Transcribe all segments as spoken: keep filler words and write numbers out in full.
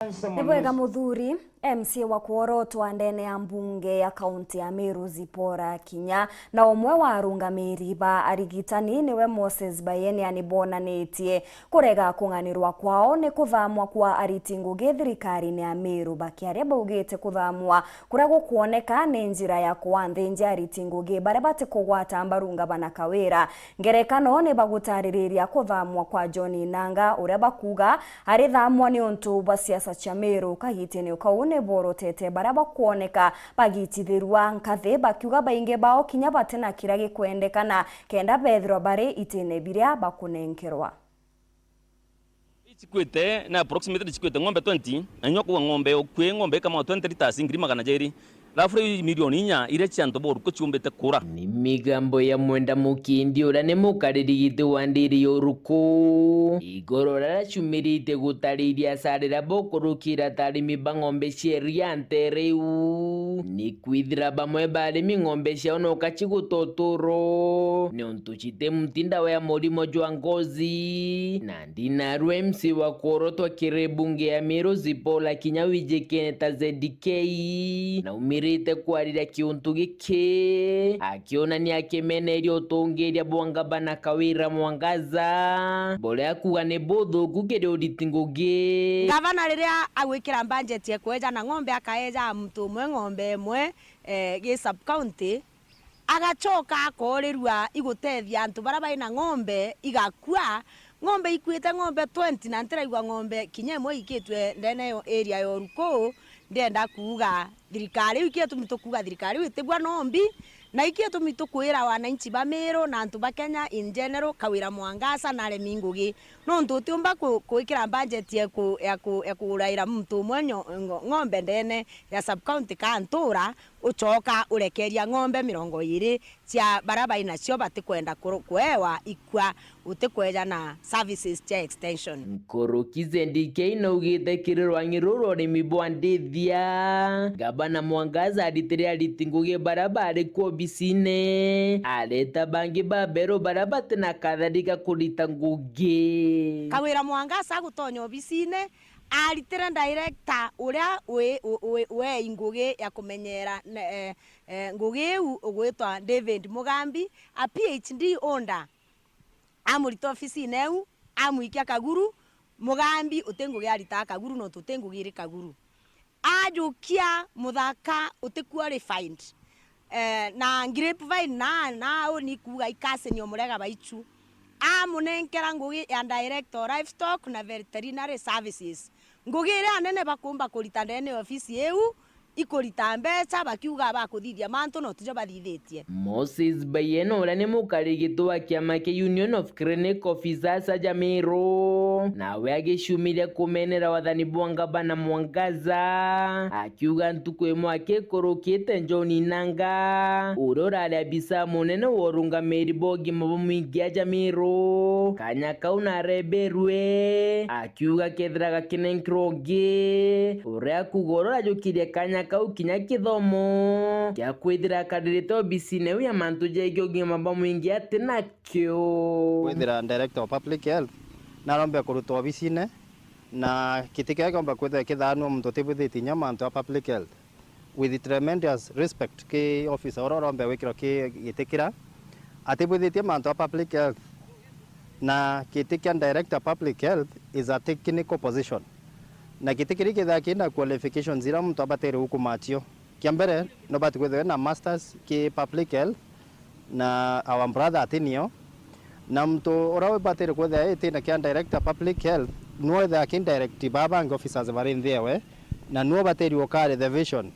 Ni bwega, Muthuri. M C A wa kuorotwa ndene ya mbunge ya kaunti ya Meru, Zipporah Kinya, na umwe wa arungamiri ba arigitani niwe Moses Bayenia, ni bonanitie kurega kung'anirwa kwao ni kuthamwa kwa ariti ngugi thirikarine ya Meru, bakiaria baugite kuthamwa kuria gukwoneka ni njira ya kwanthinjia ariti ngugi baria batikugwata mbaru ngavana Kawira. Ngerekano ni bagutaririria kuthamwa kwa John Inanga, uria bakuga arithamwa niuntu bwa siasa cia Meru. Kagitene kau ni borotete baria bakwoneka bagitithirua nkathi, bakiuga baingi bao kinya batina kiria gikwendekana kenda bethirwa bari itine biria bakunenkerwa. Icikwite na approximately icikwite ng'ombe twenty, na inya kuga ng'ombe ukui, ng'ombe ikama twenty liters, ngiri magana jairi. Alafu riu milioni inya iria cia antu ba uruku ciumbite kura. Ni migambo ya Mwenda Mukindi, uria ni mukariri giti wa ndiri ya uruku, igoro riria ciumiritie gutariria asara iria bokurukira ta arimi ba ng'ombe cia iria ntere iu. Ni kwithira bamwe ba arimi ng'ombe ciao noka cigutoturo, niuntu citi muti ndawa ya murimo jwa ngozi. Na Ndinarua M C A wa kuorotwa kiri bunge ya Meru, Zipporah Kinya, wijikene ta Z K, naumirite kwariria kiuntu giki, akionania akimeneria utongeria bwa ngavana Kawira Mwangaza, buria akuga ni buthuku kiri uriti ngugi. Ngavana riria agwikira budget ya kweja na ng'ombe, akaeja muntu umwe ng'ombe imwe, eh, gi sub county, agacoka akoorirua igutethia antu baria bai na ng'ombe igakua. Ng'ombe ikuite, ng'ombe twenty, na ntiraigua ng'ombe kinya imwe ikitwe ndene yo area ya uruku. Ndienda kuuga thirikari iu, ikio tumi tukuuga thirikari iu itibua no mbi, na ikio tumi tukwira wananchi ba Meru na antu ba Kenya in general, Kawira Mwangaza naremi ngugi, nontu utiumba ku-, kwikira budget ya ku-, ya ku-, ya kuraira muntu umwe nyo-, ngo-, ng'ombe ndene ya sub county ka ntura, ucoka urekeria ng'ombe mirongo iiri cia baria bai nacio batikwenda kuru-, kuewa ikua, utikweja na services cia extension. Nkuruki Z D K naugite kiri rwangi ruru rwa urimi bwa ndithia, Gavana Mwangaza aritire ariti ngugi baria bari ku obisine, areta bangi baberu baria batina katharika kurita ngugi. Kawira Mwangaza agutonya obisine, aritire director uria wi-, wi-, wi-, wei ngugi ya kumenyera ne-, eh, eh, ngugi iu ugwitwa David Mugambi, a P H D holder. Amurita ofisine iu, amwikia Kaguru. Mugambi uti ngugi aritaga Kaguru, nontu uti ngugi iri Kaguru. Ajukia muthaka uti qualified. Eh, na grapevine na, na uni kuuga ikasinio murega baichu. Amunenkera ngugi ya director of livestock na veterinary services. Ngugi iria anene bakumba kurita ndene ya ofisi iu, ikurita mbeca bakiuga bakuthithia mantu no tijo bathithitie. Moses Bayena, uria ni mukarigiti wa kiama kia Union of Clinic Officers aja Meru, nawe agiciumiria kumenera wathani bwa Ngavana Mwangaza, akiuga ntuku imwe akikurukite John Inanga, uria urari abisa munene wa urungamiri bwa ugima bwa mwingi aja Meru, kanya kau nareberue, akiuga kethira gakinenkerwa ungi, uria akuuga uria urajukirie kanya kau kinya kithomo kia kwithira akaririte obisine iu ya mantu jegii ugima bwa mwingi ati nakio. Kwithira director of public health narombe kurutwa obisine, na giti kiria kiomba kwithira kithaanua muntu utibwithitie inya mantu a public health. With tremendous respect ki officer uria urombe gwikirwa ki giti kira, atibwithitie mantu a public health, na giti kia director public health is a technical position, na giti kiri kithaa kina qualifications iria muntu abatire gukuma cio. Kia mbere, nubati kwithirwa na masters ki public health, na our brother atinio, na muntu uria ubatire kwithirwa itina kia director public health, nuo withirwa aki direct baba bangi officers bari nthi ewe, na nuo ubatiri ukari the vision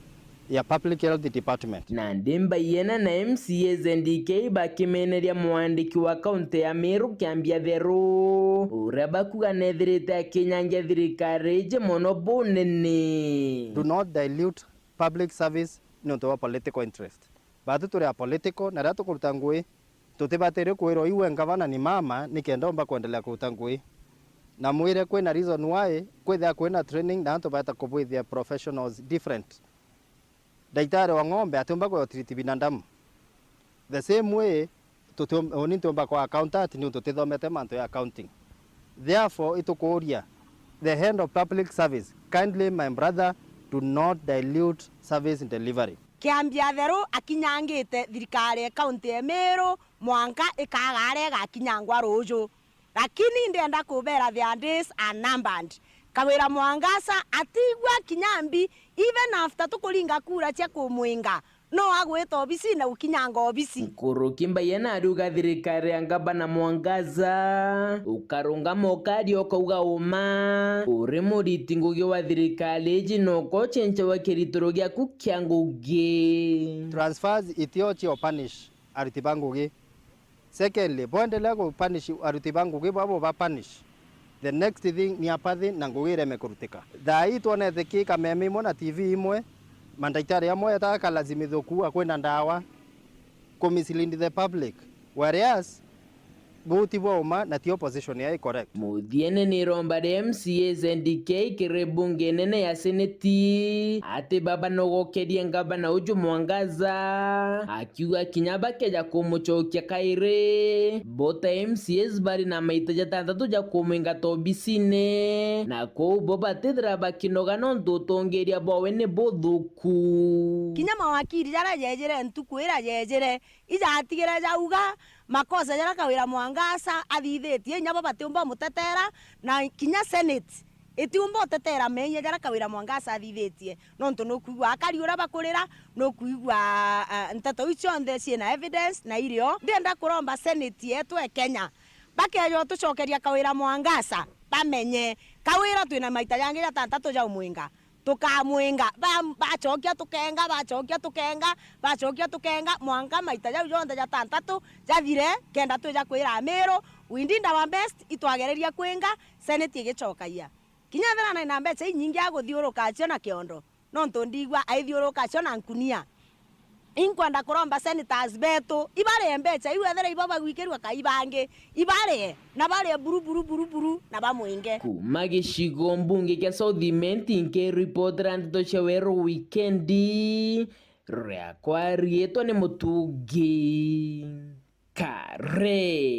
ya public health department. Nandi Mbayena na M C A Z D K bakimeneria mwandiki wa kaunti ya Meru Kiambia Theru, uria bakuga nethirite akinyangia thirikari iji mono bunene. Do not dilute public service niuntu bwa political interest. Batu turi apolitical, na riria tukuruta ngui, tutibatiri kwirwa iwe ngavana ni mama nikenda umba kwendelea kuruta ngui. Na mwire kwina reason why kwithia kwina training na antu baeta kubwithia professionals different. Daktari wa ng'ombe atiumba kutreat binadamu. The same way, tutium-, uni ntiumba kwa accountant niuntu tithomete mantu ya accounting. Therefore, itukuuria, The end of public service. Kindly, my brother, do not dilute service delivery. Kiambi Atheru akinyangite thirikari ya kaunti ya Meru mwanka ikaga aria igakinyangwa ruju. Lakini ndenda kubera, their days are numbered. Kawira Mwangaza atigua kinya mbi, even after tukuringa kura cia kumwinga, no agwita obisi na gukinyanga obisi. Nkuruki Mbaia na ariuga thirikari ya ngavana Mwangaza ukarungama ukaria ukauga uma uri muriti ngugi wa thirikari iji na ukocencewa kiritiro giaku kia ngugi. Transfers itio cio punish aruti ba ngugi. Secondly, bwendelea ku punish aruti ba ngugi babo ba punish. The next thing ni apathy na ngugi ireme kurutika. Thaa ii twonete ki kameme imwe na T V imwe, mandaitari amwe etaga kalazimi thuku akwenda ndawa, ku mislead the public. Whereas, buu ti bwa uma na ti opposition ya correct. Muthiene ni iromba ria M C As N D K kiri bunge nene ya Seneti ati baba nogokerie ngavana uju Mwangaza, akiuga kinya bakeja kumucokia kairi, bo ta M C As bari na maita jatantatu ja kumwingata obisine, na kuu bo batithira bakinoga nontu utongeria bwawe ni buthuku. Kinya mawakiri jaria jejire ntuku iria jejire, ijatigire jauga makosa jaria Kawira Mwangaza athithitie, inya bo batiumba umutetera, na kinya Senate itiumba utetera meeyia jaria Kawira Mwangaza athithitie, nontu nukwigua akari uria bakurira, nukwigua, ah, nteto iu cionthe ciina evidence na irio. Ndienda kuromba Senate yetu e Kenya, bakeja utucokeria Kawira Mwangaza, bamenye Kawira twina maita jangi jatantatu ja umwinga. Tukamwinga. Ba-, bacokia tukenga, bacokia tukenga, bacokia tukenga, mwanka maita jau jonthe jatantatu jathire, kenda twija kwira Amiru, we did our best, itwagereria kwinga, Senate igicokagia. Kinya ethira nari na mbeca inyingi aguthiuruka acio na kiondo, nontu ndigua aithiuruka acio na nkunia. Inkwenda kuromba senators betu, ibarie mbeca iu, ethira ibo bagwikirua kai bangi, ibarie, na barie buru, buru, buru, buru, na bamwinge. Kuma gicigo mbunge kia South Imenti, nkiripotera ndeto cia Weru Wikendi, riakwa riitwa ni Mutungi Kare.